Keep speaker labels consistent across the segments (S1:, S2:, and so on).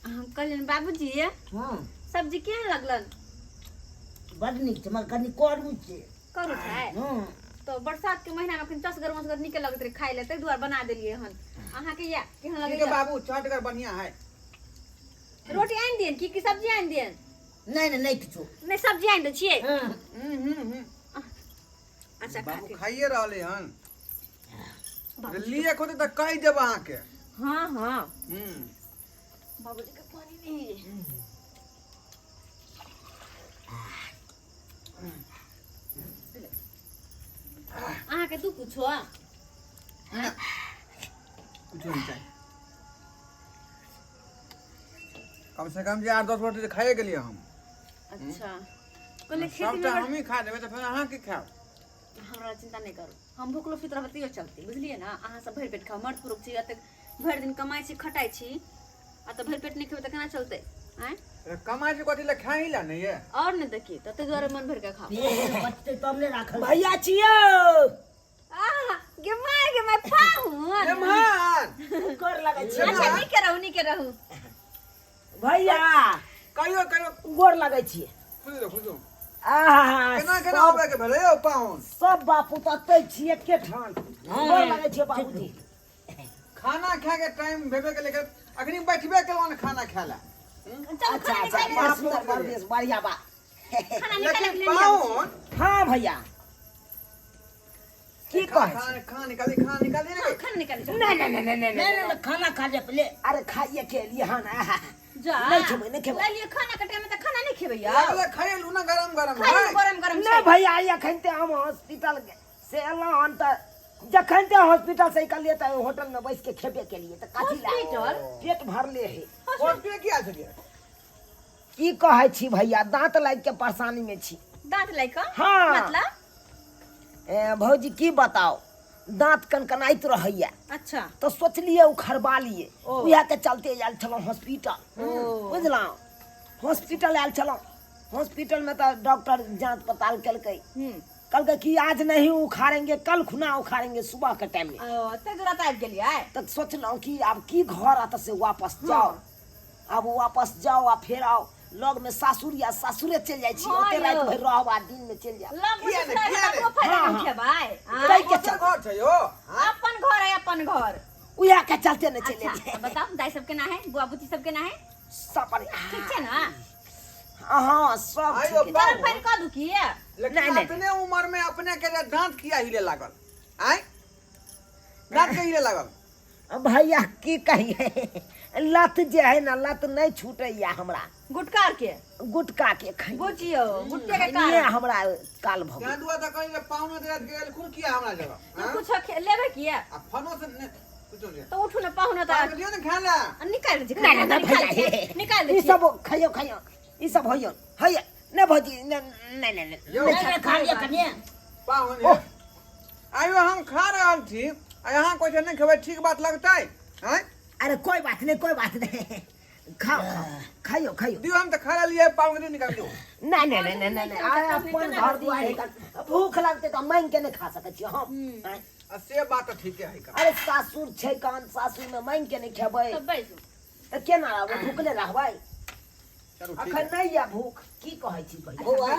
S1: हम कहलियनि बाबूजी सब्जी केहन लगलन
S2: बड नीक छै मगर कनि करू छै
S1: करू छै
S2: हँ
S1: तो बरसात के महीना में अखन चसगर मसगर नीके लगैत रहे खाय ले ताहि दुआरे बना देलियै हन अहाँके या केहन
S3: ठीक है
S1: लगैया
S3: बाबू चटगर बढ़िया है
S1: रोटी आनि दियन की की सब्जी आनि दियन
S2: नहि नहि नहि किछो
S1: नहि सब्जी आनि दै छियै
S2: हँ
S3: हम्म हम्म हम्म
S1: अच्छा खा
S3: बाबू
S1: के
S3: खाइए रहले हन लिए खोते तऽ कहि देब अहाँके
S1: हाँ हाँ
S3: हम्म
S1: बाबूजी के पानी नहीं है अहाँके तू कुछो
S3: कुछो नहीं चाही कम से कम जे 8-10 रोटी तऽ खाइए गेलियै हम
S1: अच्छा कहले खेती में
S3: सबटा हमही खा देबै तऽ फेर अहाँ की खायब
S1: हमरा चिंता नहि करू हम भूखलो सुति रहबै तैयो चलतै बुझलियै ने अहाँ सब भरि पेट खाउ मर्द पुरुष छी एतेक भरि दिन कमाइ छी खटाइ छी आ तऽ भरि पेट नहि खेबै तऽ केना चलतै आँय
S3: तऽ कमाइ छै कथी लए खाइ लए नहि ये
S1: आओर नहि तऽ की तऽ ताहि दुआरे मन भरि कऽ खाउ
S2: पेट बचतै तब ने राखल
S4: भैया छियौ
S1: आह गे माय गे माय पाहुन
S3: एम्हर
S4: कर लगै छी
S1: अच्छा नीके रहू नीके रहू
S4: भैया
S3: कहियो कहियो
S4: गोर लगै छी
S3: खुश रहो खुश रहो
S4: आहा
S3: केना केना
S4: सब
S3: आबै के भेलै यौ पाहुन
S4: सब बापू तऽ एतै छी एके ठाम गोर लगै छियै बाबूजी
S3: खाना खाय के टाइम भेबे के लेकिन अखनी बैठबे केलहुँ ने खाना खाय लए
S1: चल
S4: अच्छा
S1: खाना
S4: अच्छा
S1: निकालि
S4: बड़ सुंदर बड़ बेस बढ़िया बा
S1: खाना निकालि
S3: लेकिन पाहुन
S4: हाँ भैया की कहै
S3: खाना खाना निकाली खाना निकाली रे
S1: खाना निकालि
S4: नहीं नहीं नहीं नहीं
S2: नहीं नहीं नहीं, खाना खा ले पहले
S4: अरे खाइए के लिए हाँ ना आहा।
S1: जा
S4: नहीं खेबै नहीं खेबै
S1: ले लिअ खाना के टाइम में तऽ खाना नहीं खेबै यार
S3: लगले खाइए लू ना गरम गरम
S1: खाइ
S3: है
S1: लू गरम गरम
S4: नहीं
S1: छै
S4: भैया अखन ते हम हॉस्पिटल से एलहुँ हन तऽ जखन ते हॉस्पिटल से निकलिए तऽ होटल में बैस के खेबे केलिए तऽ कथी ला
S1: हॉस्पिटल?
S4: पेट भरले है
S3: हॉस्पिटल किया छलियै
S4: की कहै छी भैया दांत लागि के परेशानी में छी
S1: दांत लागि कऽ
S4: हाँ।
S1: मतलब
S4: ए, भौजी की बताओ दांत कनकनाइत रहैया
S1: अच्छा
S4: तऽ सोचलिए उखड़बा लिए
S1: ओ।
S4: उएह के चलते आयल छलहुँ हॉस्पिटल
S1: ओ।
S4: बुझलहुँ हॉस्पिटल आयल छलहुँ हॉस्पिटल में तऽ डॉक्टर जांच पड़ताल केलकै
S1: हम्म
S4: कहलकै कि आज नहीं उखाड़ेंगे कल खुना उखाड़ेंगे सुबह के टाइम में
S1: ओ ताहि दुआरे तऽ आबि गेलियै
S4: तऽ सोचलहुँ कि आब की घर अतऽ से वापस जाओ आब वापस जाओ आ फेर आओ लग में सासुर या सासुरे चलि जाइ छी
S1: हाँ
S4: ओते राति
S1: यौ।
S4: भरि रहब आ दिन में चलि जायब
S1: लग में
S3: किया ने,
S1: ससुराल
S3: किया
S1: है
S3: ने?
S1: तकरो फायदा
S4: हाँ,
S1: नहि
S4: हाँ।
S1: उठेबै आँय?
S4: ताहि के
S3: दोसर
S4: चलते
S3: घर छै यौ हाँ?
S1: अपन घर है अपन घर
S4: उएह के चलते ने चलि
S1: अच्छा
S4: एलियै।
S1: तऽ बताउ दाइ सब केना है बुआ बुची सब केना है
S4: सब बढ़िया
S1: ठीक छै ने
S4: हाँ सब
S3: आइयो
S4: ठीक है।
S1: गरम पानि कऽ दू की
S3: लेकिन
S4: नहीं, नहीं।
S3: अपने उम्र में अपने के जे दांत किया हिले लागल आय दांत के हिले लागल
S4: भैया की कहिए लत जे है ना लत नहीं छूटैया हमरा
S1: गुटका आर के
S4: गुटका के खै
S1: बुझियौ गुटके के
S4: खैनिये
S1: कारण
S4: हमरा काल भऽ
S3: तें
S4: गेल
S3: दुआरे तऽ कही जे पाहुना राति गेल खून किया हमरा जगह हाँ?
S1: कुछ लेबै किया
S3: आ फोनो से ने कुछो नहीं
S1: तऽ उठू ने पाहुना तऽ
S3: पाहुना दियौ ने खाय ला
S1: आ निकालि दै छी
S4: ना ना ना
S1: निकालि
S4: भैया
S1: दै
S4: हे,
S1: छी, निकालि दै
S4: ई
S1: छी
S4: सब खइयो खइयो ई सब होइयो होइयो नहीं भौजी नहीं नहीं नहीं नहीं।
S3: यौ
S2: नहीं नहीं खा लिया कनिए
S3: पाहुन हे। आइयो हम खा रहल छी आ यहाँ कोइ छै नहि खेबै ठीक बात लगतै आँय
S4: अरे कोई बात नहीं कोई बात नहीं खाओ खाओ खाइयो खाइयो
S3: दियौ हम तऽ खा लेलियै पाहुन के दियौ निकाल दियौ
S4: नहीं नहीं नहीं नहीं नहीं नहीं अरे अपन घर दुआर है कन- भूख लगते तो मांग के नहीं खा सकै छी हम आँय।
S3: आ से बात तऽ ठीके है का
S4: अरे सासुर छै कान सासुर में मांग के नहीं खेबै
S1: तऽ बैसू
S4: तऽ केना रहबै भूखले रहबै
S3: चलू ठीक
S4: अखन
S3: है
S4: नहीं या भूख की कहै छी भैया
S2: बौआ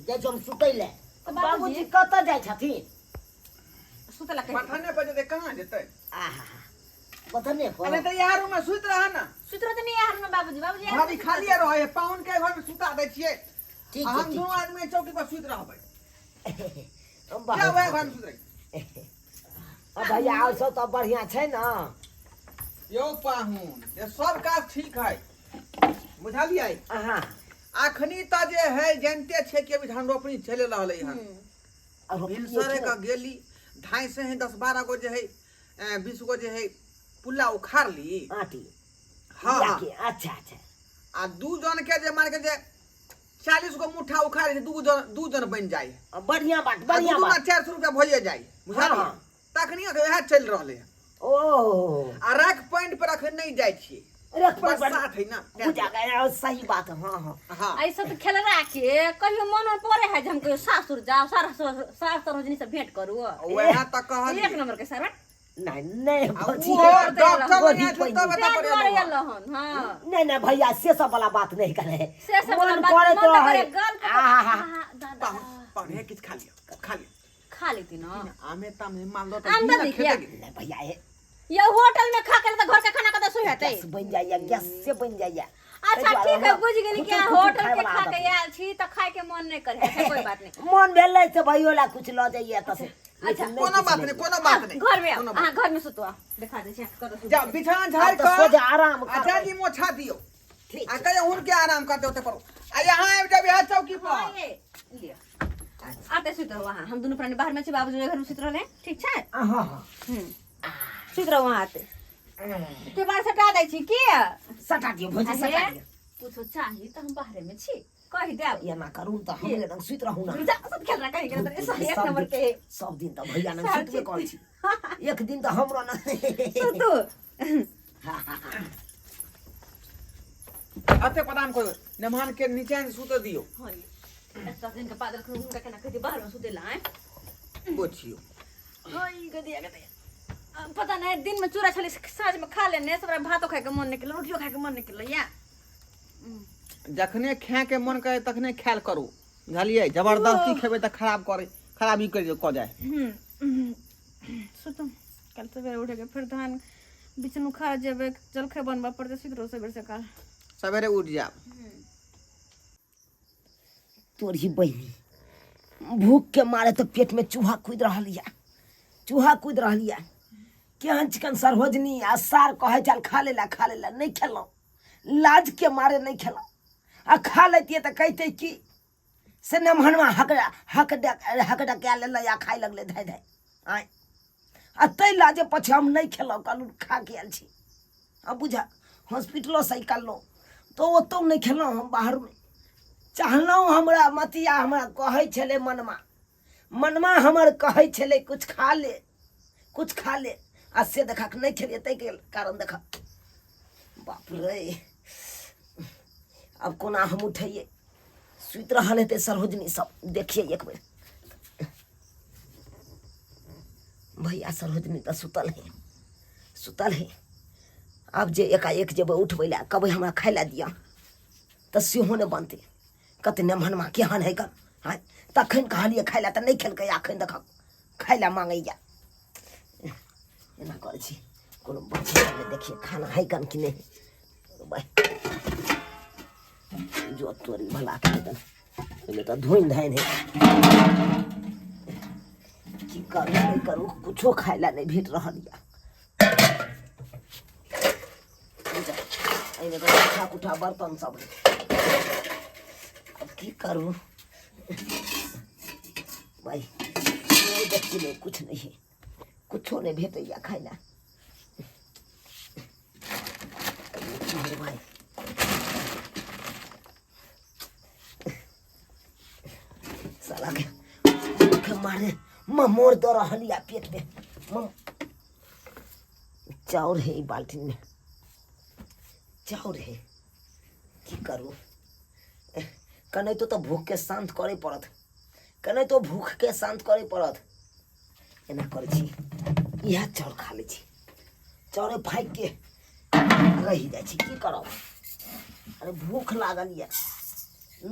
S2: जाइ छी हम सुतै लए
S1: तऽ
S4: बाबूजी कतऽ जाइ छथिन
S1: सुतला कहि
S3: पठाने पर जेतै कहाँ जेतै
S4: आहा
S2: बथने पर
S3: अरे तऽ यार रूम में सुति रह ना
S1: सुति रहते नहीं यार में बाबूजी बाबूजी यार
S3: भाभी खाली रहै है पाहुन के घर में सुता दै छियै
S2: ठीक
S3: आ
S2: छै
S3: हम
S2: ठीक
S3: दुनू आदमी चौकी पर सुति रहबै
S4: बहुत
S3: क्या वएह घर में सुति रही
S4: आ भैया और सब तऽ बढ़िया छै ने
S3: यौ पाहुन ये सब काज ठीक है बुझलियै
S4: अहाँ
S3: अखनी तऽ जे है जानते छै कि अभी धान रोपनी चलि रहलै हन
S4: आ रोपनी
S3: भिनसरे
S4: छै।
S3: के गेली ढाई से है 10-12 गो जे है 20 गो जे है पुल्ला उखाड़ ली
S4: आटी
S3: हाँ
S4: बिया
S3: हाँ
S4: के अच्छा अच्छा
S3: आ दू जन के जे मान के जे 40 गो मुठ्ठा उखाड़ के दू जन बन जाए
S4: आ, बढ़िया बात
S3: आ
S4: बढ़िया
S3: दू दूना
S4: बात
S3: 400 रुपया भइए जाए बुझलियै
S4: हाँ, हाँ।
S3: तखनी वएह चलि रहलै हन
S4: ओ
S3: आ रैक पॉइंट पर अखन नहीं जाइ छियै
S4: रख पर
S3: बरसात है ना
S4: बुझा गया सही बात है हाँ हाँ
S3: हाँ
S1: ऐसा तो खेल के कहियो मन में पड़े है जे हम कहियो सासुर जाओ सारा सास सरोजनी से भेंट करू
S3: वएह तऽ
S1: एक
S3: कहलियै
S1: नंबर के सरवा
S4: नहीं नहीं
S3: आ
S4: भौजी
S3: ओहो डॉक्टर
S4: बड़ी
S3: लग आयल छौ तब
S4: पैनी।
S3: एतऽ
S1: तैं
S3: पर
S1: दुआरे
S3: एलहुँ
S1: एलहुँ हन हँ
S4: नहीं नहीं भैया से सब वाला बात नहीं करे
S1: से सब वाला
S4: मन
S1: बात
S4: करैत
S1: मन तऽ
S4: रहै
S1: करे गल के
S4: आहा
S1: आहा, दादा
S3: पाहुन पाहुन हे किछु खा लिअ खा लिअ
S1: खा लेती ना
S3: आमे तामे मालदह तऽ
S1: आम दऽ
S3: घी
S1: दै
S3: ने
S1: किया?
S3: खेतै
S4: नहीं भैया हे
S1: ये होटल में खा के तो घर के खाना कतऽ सुहेतै
S4: गैस बन जाइए गैस से बन जाइए
S1: अच्छा ठीक है बुझ गेली कि अहाँ होटल के खा के आयल छी तऽ खाय के मन नहि करे अच्छा कोई बात नहीं
S4: मन भेलै से भैयो ला कुछ लऽ जाइए एतऽ से
S1: अच्छा,
S4: लेकिन
S3: कोनो बात नहीं कोनो बात नहीं
S1: घर में आओ
S3: कोनो बात
S1: अहाँ घर में सुतो आओ देखा दै छी अहाँ कतऽ सुतै
S3: जाओ बिछाना झाड़
S4: आब तऽ
S3: कऽ
S4: सोझे आराम
S3: अच्छा
S4: करबै
S3: जी मोछा दियौ
S4: ठीक
S3: आ कहियो हुनके आराम करते ओते पर आ यहाँ आबि जाब यहाँ चौकी पर
S1: हाँ, ये लिअ आते सुति रहू अहाँ हम दुनू प्राणी बाहर में छी बाबूजी घर में सुति रहले ठीक छै
S4: हाँ हाँ
S1: हम्म सुति रहू अहाँ आते केबाड़ सटा दै छी की
S4: सटा दियौ भौजी सटा दियौ
S1: कुछो चाही तऽ हम बाहरे में छी कहि देब
S4: एना करू तऽ हमरे लग सुति रहू ना
S1: जा सब खेल रहा कहीं गेल तऽ एक
S4: सब
S1: नंबर
S4: दिन-
S1: के
S4: सब दिन तऽ भैया लग सुतबे करै छी एक दिन तऽ हमरो ना
S1: सुतू
S3: अते प्रणाम करू मेहमान के नीचे से सुत दियौ
S1: हाँ एतऽ दिन के पादल हुनका केना कहै बाहर में सुते ला आँय
S3: गोछियो
S1: हाँ ई गदिया गदिया पता नहीं दिन में चूड़ा छली साँझ में खा लेने सबरा भातो खाए के मन नहीं केलो रोटियो खाए के मन नहीं केलो या
S3: जखने खाए के मन करे तखने खायल करू बुझलियै जबरदस्ती खेबै तऽ खराब करे खराबी कर कऽ जाय
S1: सुतू कल सवेरे उठे के फिर धान बिछनु खा जेबे जलखै बनबऽ पड़तै सुति रहू सवेरे सकाल
S3: सवेरे उठ जायब
S4: तोरी बहिनी भूख के मारे तो पेट में चूहा कूद रहल या चूहा कूद रहल या केहन चिकन सरहोजनी आ सार कहै चल खा लेला खा लेला नहीं खेलहुँ लाज के मारे नहीं खेलहुँ आ खा लेतियै तऽ कहितै की से नमहनमा हक हक हक डका लेलै आ खाय लगलै धाय धाय आँय आ ताहि लाजे पाछे हम नहि खेलहुँ कहलहुँ खा के आयल छी आ बुझा हॉस्पिटलोसँ निकाललहुँ तऽ ओतहु नहि खेलहुँ हम बाहरमे चाहलहुँ हमरा मतिया हमरा कहै छलै मनमा मनमा हमर कहै छलै कुछ खा ले कुछ खा ले आ से देखा नहि खेलियै ताहिके कारण देखा बाप रे आब कोना हम उठैयै सुति रहल हेतै सरोजनी सब देखियै एक बेर भैया सरोजनी तऽ सुतल है सुतल है आब जे एकाएक जेबै उठबै लए कहबै हमरा खाय लए दिअ तऽ सेहो नहि बनतै कते नेमहनमा केहन है कन आँय तखन कहलियै खाय लए तऽ नहि खेलकै अखन देखक खाय लए मांगैया एना करै छी कोनो बच्चा देखिए खाना है कन कि नहि भाइ जो तोरी भला के तन ओहिमे तऽ धोइन धाइन है की करू नहि करू कुछो खाय लए नहि भेट रहल यऽ एहिमे तऽ कुठा कुठा बर्तन सब है अब की करू भाई देखी नहि कुछ नहीं है कुछो नहीं भेटैया खाय लए भाई साला के भूख मारे ममोर दऽ रहल या पेट में मम चाउर है ई बाल्टीन में चाउर है की करू कनाहितो तऽ भूख के शांत करे पड़त कनाहितो भूख के शांत करे पड़त एना करै छी इएह चाउर खा लै छी चाउरे फाँकि के रहि जाइ छी की करब अरे भूख लागल यऽ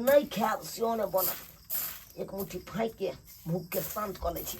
S4: नहि खायब सेहो नहि बनत एक मुट्ठी फाँकि के भूखके शान्त कऽ लै छी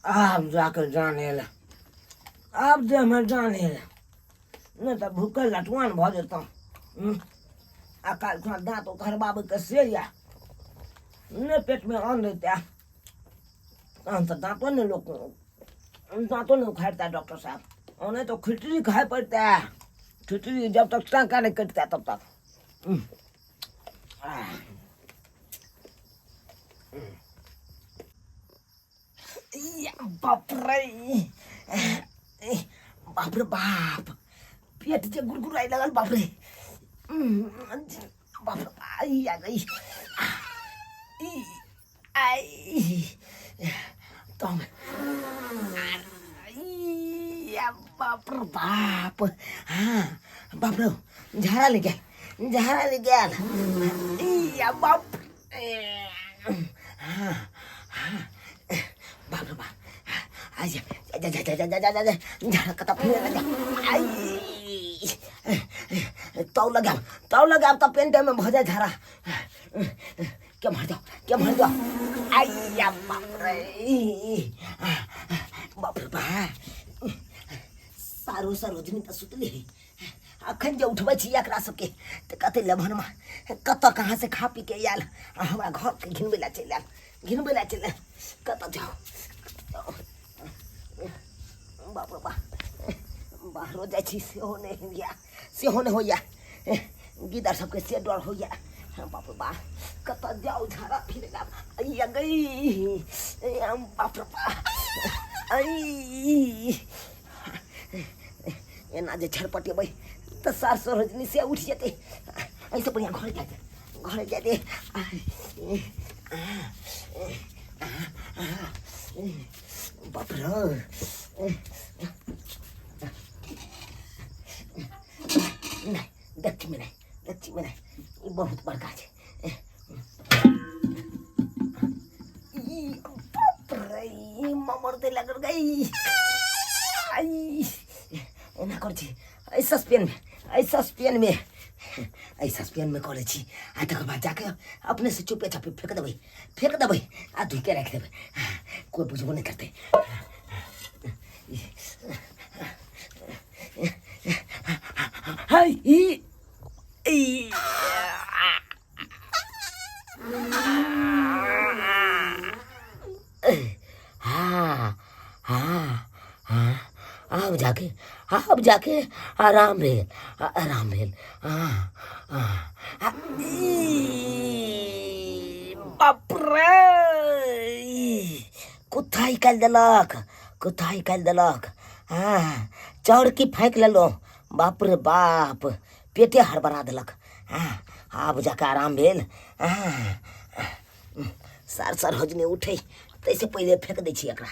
S2: आब जाके जान एल आब देहमे जान एल नहि तऽ भूखे लटुआन भऽ जेतहुँ आ काल्हि खुना दाँत उखड़बाबैके से यऽ नहि पेटमे अन्न रहितै तहन तऽ दाँतो नहि लोक दाँतो नहि उखाड़ता डॉक्टर साहब ओने तो खिचड़ी खाए पड़ता है खिचड़ी जब तक टाँका नहीं कटता तब तक
S4: बाप रे, बाप रे बाप, पेट जे गुड़गुड़ाइ लगल। बाप रे बाप रे, आई आ गई आई तो हम बाप रे बाप। हाँ बाप रे, झाड़ा ले गेल, झाड़ा ले गेल। या बाप, हाँ हाँ, बाप रे बाप। आई जा जा जा जा जा जा जा, झाड़ा कतऽ फिरे जा। आई तौ लगाब, तौ लगाब तऽ पेंटे में भऽ जाय झाड़ा। के मर जाओ, के मर जाओ। आइया बाप रे बाप रे बाप। सारो सरोजनी तऽ सुतली है। अखन जे उठबै छी एकरा सबके तऽ कहतै लेभनमा कतऽ कहाँ से खा पी के आयल आ हमरा घरके घिनबै लए चलि आयल, घिनबै लए चलि आयल। कतऽ जाउ? बाप रे बाप, बाहरो जाइ छी सेहो नहि होइया, सेहो नहि होइया। गिदर सबके से डर होइया। बाप रे बाप, कतऽ जाउ झाड़ा फिरे ला। अइया गई, बाप रे बाप। अई एना जे छरपटेबै तऽ सार सरोजनी से उठि जेतै। एहिसँ बढ़िआँ घर जाय दे, घर जाय दे। बाप रे, नहि देखची में नहि, देखची में नहि, ई बहुत बड़का छै। ई बाप रे, ई ममर दे लगल गई। आई एना करै छी, एहि सस्पेन में, एहि सस्पेन में, एहि सस्पेन में करै छी आ तकर बाद जाके अपने से चुपे चापे फेंक देबै, फेंक देबै आ धोके राखि देबै, कोइ बुझबो नहि करतै। हाय ई ई हाँ हाँ हाँ, आब जाके, आब जाके आराम भेल, आराम भेल। हाँ हाँ, ई बाप रे, कुत्ता निकालि देलक, कुत्ता निकालि देलक। हाँ चाउर की फाँकि लेलहुँ। बाप रे बाप, पेटे हड़बड़ा देलक। हाँ आब जाके आराम भेल। हाँ सार सार हजने उठै ताहिसँ पहिले फेंक दै छी एकरा।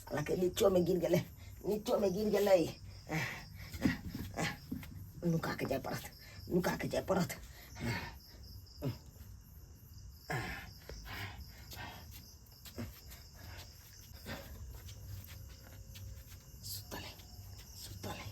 S4: सालाके नीचोमे गिर गेलै, नीचोमे गिर गेलै। नुका के जाय पड़त, नुका के जाय पड़त। सुतल है, सुतल है।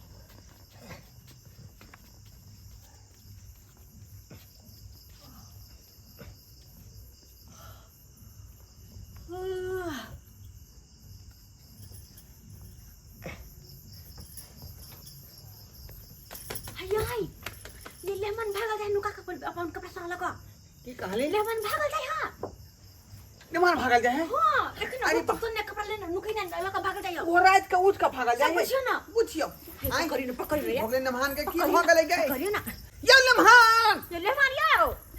S1: हाय ये लेमन भागल जाय, नुका के अपन कपड़ा संग लगा।
S3: की कहली?
S1: लेमन भागल जाय। हां
S3: लेमन भागल जाय है?
S1: हां देखिन।
S3: अरे
S1: अरे सुन ने, कपड़ा लेना, नुकै ना लगा भागल जाय।
S3: ओ रात के उठ के भागल जाय है।
S1: बुझियो ना।
S3: बुझियो।
S1: आइ पकड़ियो ना, पकड़ियो रे।
S3: भगले नमहान के की
S1: पकड़ियो
S3: भऽ
S1: ना,
S3: गेलै गे?
S1: पकड़ियो ना।
S3: यौ लम्हान,
S1: ये लेमन यो,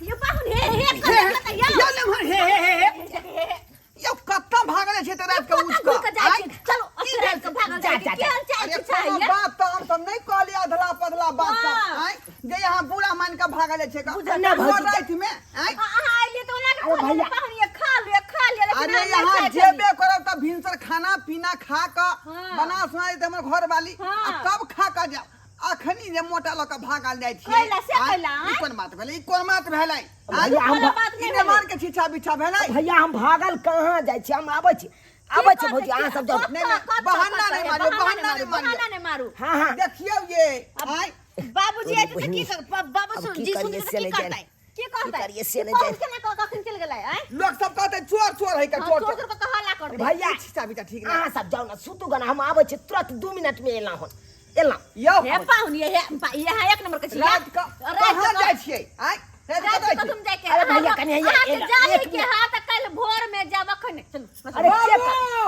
S1: यो पाहुन हे हे कर यो।
S3: यौ लम्हान, हे हे हे हे, यौ कत्ता भागल छै तऽ रात के उठ
S1: घुर
S3: के
S1: के जाइ
S3: आँय?
S1: छै। चलो
S3: की
S1: असर
S3: भेल
S1: के भागल जाइ छै।
S4: जा, जा,
S1: की हाल चाल
S3: अरे
S1: छै?
S3: कोनो बात तऽ हम सब नहि कहलियै, अधला पधला बात सब।
S1: हाँ।
S3: आँय जे यहाँ बुरा मान के भागल छै का
S1: बुझल
S4: नहि
S3: ओ
S4: भौजी।
S3: राति में आँय?
S1: अहाँ अइलियै तऽ ओना के
S4: अरे
S1: कहलियै
S4: भैया।
S1: पाहुन ये खा लिअ, खा लिअ, लेकिन
S3: अरे
S1: हम नहि
S3: यहाँ
S1: खाइ
S3: जेबे
S1: छलियै।
S3: करब तऽ भिनसर खाना पीना खा कऽ
S1: हाँ।
S3: बना सुना देते हमर घर वाली
S1: हाँ।
S3: आ तब खा कऽ जाओ। अखनी जे मोटा लऽ कऽ भागल जाइ छियै।
S1: कैला से
S3: आँय?
S1: कैला, आँय?
S3: ई कोन बात भेलै? ई कोन बात भेलै? आँय?
S4: भैया हम
S1: कोनो बात
S3: ई
S1: नहि
S3: मेहमान के छिछा बिछा भेलै?
S4: भैया हम भागल कहाँ जाइ छी? हम आबै छी, आबै छी भौजी, अहाँ सब जाउ।
S3: नहि, नहि, बहाना नहि मारियौ, बहाना नहि मारियौ।
S1: बहाना नहि मारू।
S4: हाँ हाँ।
S3: देखियौ ये आँय।
S1: बाबूजी आइ तऽ की बाबू
S4: अब
S1: सुन
S4: की
S1: जी
S4: करियै
S1: सुन
S4: से
S1: की
S4: नहि जानि।
S1: करतै, की कहतै?
S4: करियै से नहि
S1: पाहुन
S4: जानि।
S1: केना कऽ कखन चलि गेलै आँय?
S3: लोक सब कहतै चोर चोर है का।
S1: हाँ,
S3: चोर
S1: चोर
S3: चोर
S1: चोर कऽ हल्ला करतै।
S4: भैया
S3: ई छिछा बिछा ठीक नहि।
S4: अहाँ सब जाउ ने, सुतू गना, हम आबै छी तुरंत, 2 मिनट में एलहुँ हन, एलहुँ।
S3: यौ
S1: हे पाहुन ये हे ये एक नंबर के छी।
S3: रात के कहाँ जाइ छियै आँय? रात के
S1: रात
S3: कतऽ
S1: के
S3: जाइ छियै?
S1: तुम जाके
S4: अरे भैया, कनि हैया,
S1: अहाँके
S4: एलहुँ,
S1: जाने
S4: एक
S1: के
S4: मिनट।
S1: हाथ कल भोर में जाब अखन चलू।
S4: अरे के
S3: बाबू,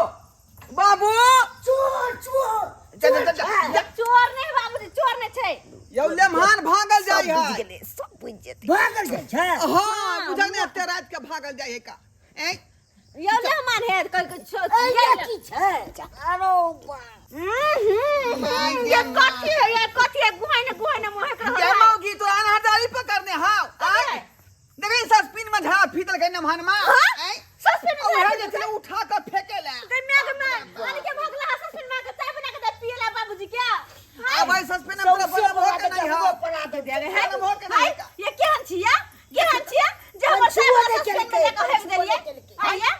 S3: बाबू
S4: चोर चोर।
S3: जा जा जा, जा
S1: चोर नहीं बाबूजी, चोर नहीं छै।
S3: यौ लेमहान भागल
S4: सब
S3: जाइ
S4: बुझि
S3: है।
S4: गेलै, सब बुझि जेतै।
S2: भागल जाइ छै।
S3: हाँ, बुझल नहीं एते रात के भागल जाइ है का। ए
S1: यौ मेहमान है कल के छो।
S2: ये की छै? अरे बा।
S1: ये कथी है, ये कथी है? गुहाई ने गुहाई ने मुँह कर।
S3: ये मौगी तो अनहदारी पकड़ने हाव। आय देखै सस्पिन में झड़ा फीतल के नमहन मा। आय
S1: सस्पिन में
S3: उहे
S1: झड़ा
S3: जे छलै उठा के फेके ले।
S1: गई म्या के म्या आने के भगला सस्पिन में के चाय बना के दे पिएला बाबूजी क्या।
S3: अब आई सस्पिन में पूरा
S2: सौंसे
S3: बना हो के नहीं हाव।
S2: पड़ा दे दे।
S1: है
S3: बना हो के नहीं।
S1: ये केहन छिया, केहन छिया जे हमर
S2: छुओ
S1: साहब
S2: नहि
S1: सस्पिन में
S2: केलकै,
S1: जाके हेक
S2: छुओ नहि
S1: देलियै?
S2: केलकै।
S1: आया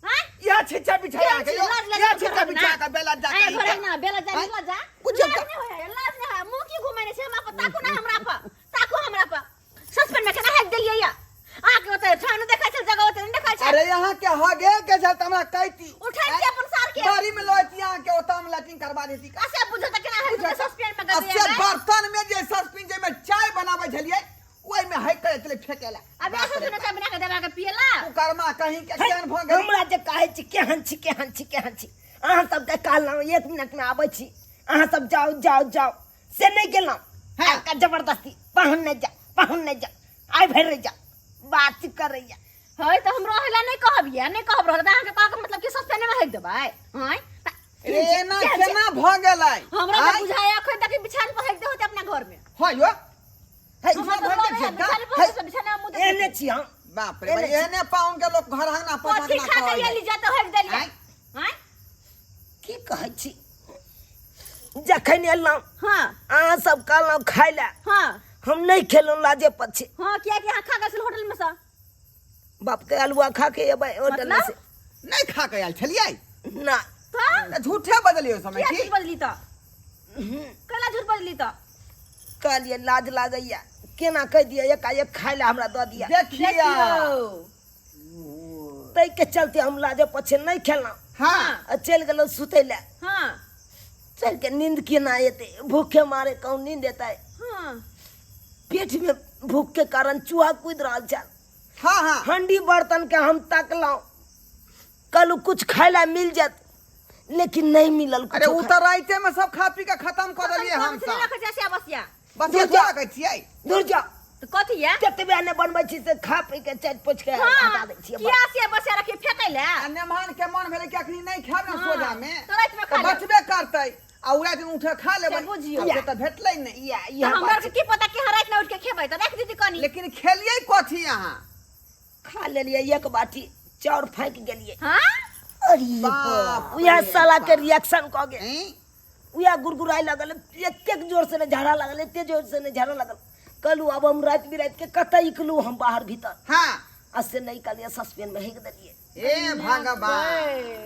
S1: हां
S3: यह छिच्चा बिछा के
S1: लाज लाज
S3: यह छिच्चा बिछा के बेला जा
S1: आया
S3: के
S1: घर ना बेला जा निकला जा।
S3: बुझियौ
S1: लाज
S3: तऽ।
S1: नहि होय, लाज नहि होय। मुँह की घुमेने छै हमरा पर? ताकू ना हमरा पर, ताकू हमरा पर। सस्पेंड में केना हेक देलियै या? अहाँके ओतऽ ठान देखै छल, जगह ओतऽ नहि देखै छल।
S3: अरे यहाँ के हगे के छल त हमरा कहती।
S1: उठै छी अपन सार के।
S3: बारी में लैती यहाँ के, ओतऽ हम लैट्रिन करवा देती।
S1: असे बुझो तऽ केना हेक देतै सस्पेंड में?
S3: आ
S1: गदे
S3: से बर्तन में जे सस्पिन जे में चाय बनाबै छलियै ओहि में हक के चले फेकेला।
S1: अब ऐसा सुने चाय बना के देबा के पियला।
S3: कुकर्मा कहीं के केहन भऽ गेल।
S4: हमरा जे कहै छी केहन छी, केहन छी, केहन छी, अहाँ सबके कहलहुँ 1 मिनटमे आबै छी, अहाँ सब जाउ जाउ जाउ, से नहि गेलहुँ।
S3: हाँ।
S4: अहाँके जबरदस्ती पाहुन नहि जा, पाहुन नहि जा, आइ भरि रहि जा बात करैया।
S1: है तऽ हम रहै ला नहि कहब, या नहि कहब रहल तऽ अहाँके कहके मतलब कि सस्पेंड में हेक देबै? हैं
S3: रे एना केना भऽ गेलै?
S1: हमरा तऽ
S3: आँय?
S1: बुझाय अखन तक बिछान पर हेक दे होते अपना घर में।
S3: हाँ यो
S4: है,
S1: हमरा
S3: भऽ
S1: तऽ
S3: गेल
S1: रहै
S3: छै का?
S1: बिछान पर बिछाना मुँह
S4: एहने
S1: देखै।
S4: छी हम।
S3: बाप रे बाप, एहने पाहुन के लोक घर अंगना
S1: कथी
S3: पसारना
S1: खा के
S3: कहै
S1: एली जत हेक देलियै?
S3: आँय?
S1: हैं
S4: की कहै छी, जखन एलहुँ
S1: हाँ
S4: अहाँ सब कहलहुँ खाय लए,
S1: हाँ
S4: हम नहि खेलहुँ लाजे पछे।
S1: हाँ, किया कि अहाँ खा गेल होटल में से।
S4: बाप के अलुआ खा के एबै होटल में
S1: मतलब?
S4: से।
S3: नहीं खा के आयल छलियै?
S4: ना।
S1: तऽ
S3: तऽ झूठे बजलियै ओहि समय
S1: किया
S3: की?
S1: झूठ बजली तऽ? कैला झूठ बजली तऽ?
S4: कहलियै लाज लागैया, केना कहि दिअ एकाएक खाय लए हमरा दऽ दिअ।
S3: देखिया
S4: ताहिके चलते हम लाजे पछे नहि खेलहुँ।
S3: हाँ
S4: आ चलि गेलहुँ सुतै लए।
S1: हाँ
S4: चलि के नींद केना एतै? भूखे मारे कहूँ नींद एतै?
S1: हाँ
S4: पेट में भूख के कारण चूहा कूद रहल छल।
S3: हाँ हाँ
S4: हंडी बर्तन के हम तकलहुँ, कहलहुँ कुछ खाय ला मिल जात, लेकिन नहीं मिलल।
S3: अरे
S4: कुछो
S3: उ तऽ राइते में सब खा पी के खत्म कऽ देलियै हम सब।
S1: रखै छै बसिया।
S3: बस
S4: दूर
S3: जा
S4: जा।
S3: रखै छियै।
S4: दूर जा।
S1: तऽ कथी या?
S4: जतबे नहि बनबै छी से खा पी के चाटि पोछि के
S1: हाँ
S4: हटा दै छियै।
S1: किया से बसिया रखी फेकै ले?
S3: आ नेमान के मन भेलै कि अखनी नहि खायब ने सोझा में
S1: तऽ रातिमे खा
S3: तऽ
S1: लेब।
S3: बचबे करतै आ उ रातिमे उठे खा लेबै।
S1: से बुझियौ।
S3: से तऽ भेटलै नहि।
S4: या
S1: तऽ
S4: इएह
S1: हमरा
S4: बात
S1: आरके की पता कि राति में उठि के खेबै तऽ राखि दीदी कनी।
S3: लेकिन खेलियै कथी अहाँ?
S4: खा लेलियै 1 बाटी चाउर, फाँकि गेलियै।
S1: हाँ
S4: अरे
S3: बाप
S4: उएह
S3: रे
S4: साला के
S3: बाप।
S4: रिएक्शन कऽ गेल।
S3: ऐं?
S4: उएह गुड़गुड़ाय लगल, एतेक जोर से ने झाड़ा लगल, एते जोर से ने झाड़ा लगल। कहलहुँ आब हम राति बिराति के कतऽ निकलू हम बाहर भीतर?
S3: हाँ
S4: आ से नहि कहलियै, सस्पेन में हेक देलियै।
S3: हे भगवान।